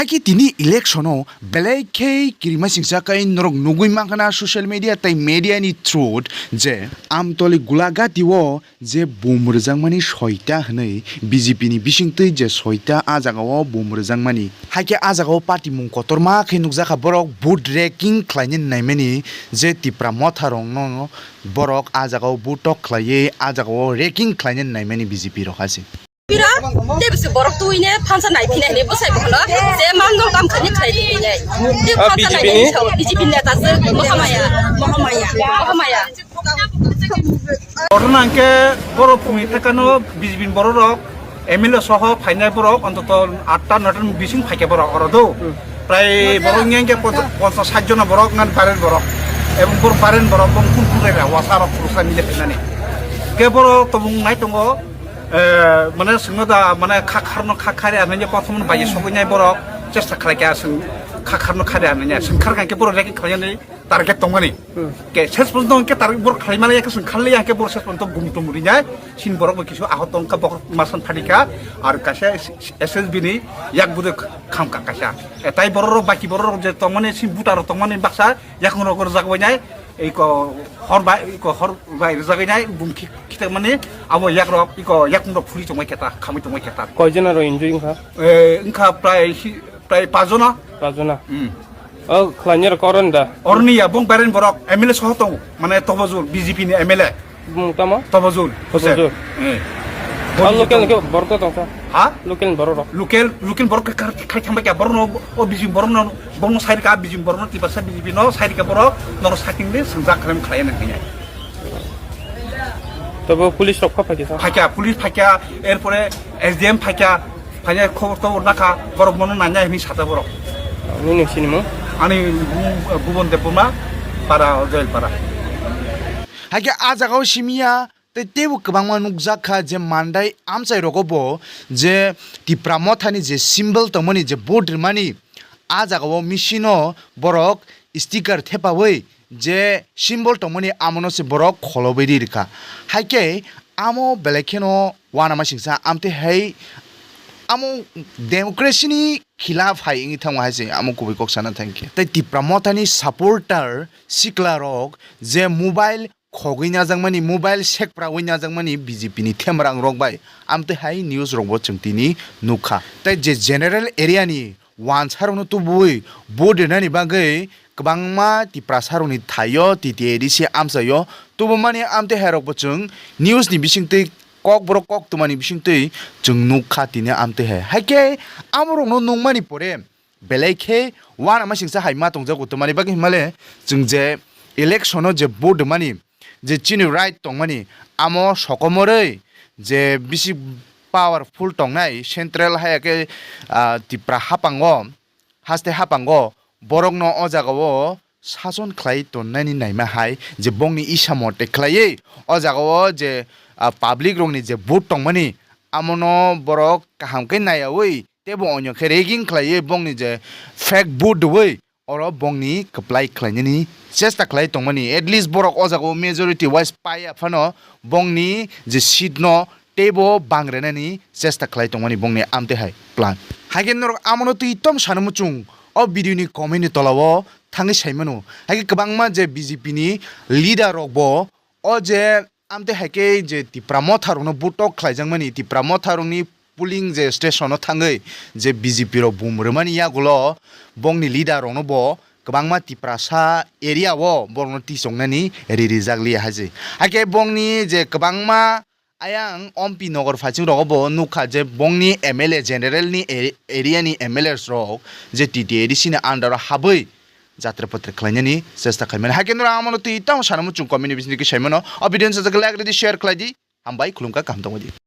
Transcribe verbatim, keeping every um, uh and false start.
Ki tini election o belai khe kirima singsa kai norok nugui mankha na social media tei media ni through je Amtoli Gulagati o je bum rwjakmani soita hwnwi B J P ni bisingtwi je soita ah jagao bum rwjakmani. Haikhe ah jagao party mung kotorma khe nukjakha borok vote raking khlainani naimani je Tipra Motha rokno borok ah jagao vote tok khlaiwi ah jagao raking khlainani naimani B J P rok hai se. Pira, tei bisi borok tuine phansa nai phinai hinwi bwsai bokhno, je mangal kam khani khlai di hinwi. Tei phansa nai hinwi sao, B J P ni neta se, Mohamaya, Mohamaya, Mohamaya. Korona hwnkhe borok phungni thekano B J P ni borok rok, M L A soho phainai borok, ontoto atta noita ni bising phaikhe borok oro do. Prai borok wngya hwnkhe poncha-, ponchas sait jona borok, ngan barel borok. Ebong borok barel borok, bong khun khun rega, wasa rok, purusa mile phainani. Hwnkhe borok tobong nai tongo, Eh, mane swngno da, mane kha kharno kha khari ananya kothomno bai sogwi nai borok chesta khlai kha swng kha kharno khari ananya swng khar kha khe borok reki khlai nai target tongmani. Hmm. Ke ses pon tong ke target borok khlai mani ke swng kharli ya ke borok ses pon to gum tum ri nai sin borok bo kisu ahot tong kha borok masan phadi kha ar kaisa S S B ni yak buduk kham kha kaisa. Eh, tai borok rok baki borok rok je tongmani sin buta rok tongmani baksa yakung rok rok jak bai nai. Iko hor bai, iko hor bai rwjagwi nai bum khi-, khitek mani abo yak rok, iko yakung rok phuri tongmai khe ta, khamwi tongmai khe ta. Koi jona rok injury wngkha? Eh, wngkha prai hi-, prai pajona. Pajona? Hmm. O khlainai rok koroni da? Oroni ya, bong beren borok, M L A soho tongo, mane Tobojul, B J P ni M L A. Bumung tamo? Tobojul. Tobojul. Eh. O local ni khe borok to tongkha? Ha? Local ni borok rok? Local, local borok khe khai thangbai kha, borok no, o bijing borok no, borok no sai rika, bijing borok no, tiprasa bijing no sai rika borok, norok saking de, swngjak khlai khlai nang khe. Tobo police rok pha phaikha sa? Phaikha, police phaikha, erpore S D M phaikha, phaikha khobor tobor nakha, borok mono nanya hini sata borok. Nini sini mo? Ani bu-, Bubon Debbarma, para, Joel para. Haikhe ah jagao simiya tei teibo kwbangma nukjak kha je mandai amchai rogo bo je Tipra Mothani je symbol tongmani je vote rwmani ah jagao machine o borok sticker thepawi je symbol tongmani amono se borok kholobwi ri rwkha. Haikhe amo belai kheno uanama singsa amtwi hai amo democracy ni khilaf hai wngwi thangma hai se amo kubui kok sana thangkhe. Tei Tipra Mothani supporter sikla rok je mobile khogwi najakmani, mobile sekprawi najakmani B J P ni themrang rok bai amtwi hai news rok bo chwng tini nukha. Tei je general area ni wansa rokno tubui vote rinani bagwi kwbangma Tiprasa rokni thaio T T A D C amchaio tubumani amtwi hai rok bo chwng news ni bisingtwi kokborok koktwmani bisingtwi chwng nukha tini amtwi hai. Haikhe amorokno nukmani pore belai khe uanama singsa hai ma tongjago, tamni bagwi hinmale chwng je election o je vote rwmani je chini right tongmani amo sokomorwi je bisi powerful tongnai central hai khe, ah, Tipra hapango, haste hapango borokno o jagao sason khlai tonnani naima hai je bongni isa mote khlaiwi o jagao je, ah, public rokni je vote tongmani amono borok kaham khe naiyawi teibo onyo khe rigging khlaiwi bongni je fake vote rwui oro bongni kwplai khlainani chesta khlai tongmani. At least borok o jagao majority wise paiya phano bongni je seat no teibo bang renani chesta khlai tongmani bongni amtwi hai plan. Haikhe norok amono twi tom sana muchung o video ni comment ni tola o thangwi sai mano. Haikhe kwbangma je B J P ni leader rok bo o je amtwi haikhe je Tipra Motha rokno butok khlaijakmani, Tipra Motha rokni polling je station o thangwi je B J P rok bum rwmani yagulo bongni leader rokno bo kwbangma Tiprasa area o borokno tisoknani ri rijak liya hai se. Haikhe bongni je kwbangma ayang Ompi Nogor phaiching rogo bo nukha je bongni M L A general ni e-, area ni M L As rok je T T A D C ni under o habwi jatra patra khlainani chesta khaimani. Haikhe norok amono twi tamo sana muchung comment ni bisingtwi khe saimano. O video no sajak like rwdi, share khlaidi. Hambai, khulumkha, kaham tongbaidi.